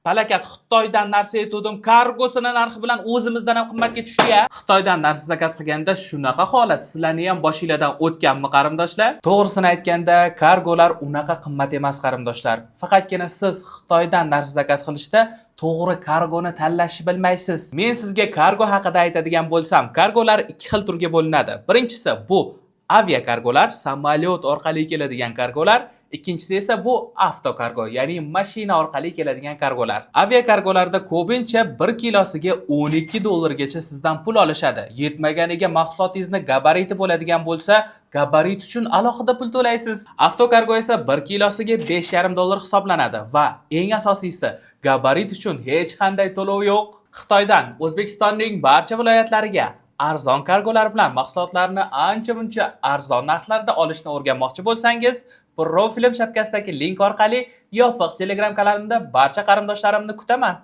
Palakat, Xitoydan narsa aytuvdim, kargosini narxi bilan o'zimizdan ham qimmatga tushdi-ya. Xitoydan narsa zakaz qilganda shunaqa holat sizlarni ham boshinglardan o'tganmi, qarindoshlar? To'g'risini aytganda, kargolar unaqa qimmat emas, qarindoshlar. Faqatgina siz Xitoydan narsa zakaz qilishda to'g'ri kargoni tanlashni bilmaysiz. Men sizga kargo haqida aytadigan bo'lsam, kargolar ikki xil turga bo'linadi. Birinchisi bu aviakargolar, samolyot orqali keladigan kargolar. Ikkinchisi esa bu avtokargo, ya'ni mashina orqali keladigan kargolar. Aviakargolarda ko'pincha 1 kilosiga 12 dollargacha sizdan pul olishadi. Yetmaganiga mahsulotingizni gabariti bo'ladigan bo'lsa, gabarit uchun alohida pul to'laysiz. Avtokargo esa 1 kilosiga 5,5 dollar hisoblanadi va eng asosiysi, gabarit uchun hech qanday to'lov yo'q. Xitoydan O'zbekistonning barcha viloyatlariga arzon kargolar bilan mahsulotlarni ancha-muncha arzon narxlarda olishni o'rganmoqchi bo'lsangiz, profilim shapkasidagi link orqali yopiq Telegram kanalimda barcha qarindoshlarimni kutaman.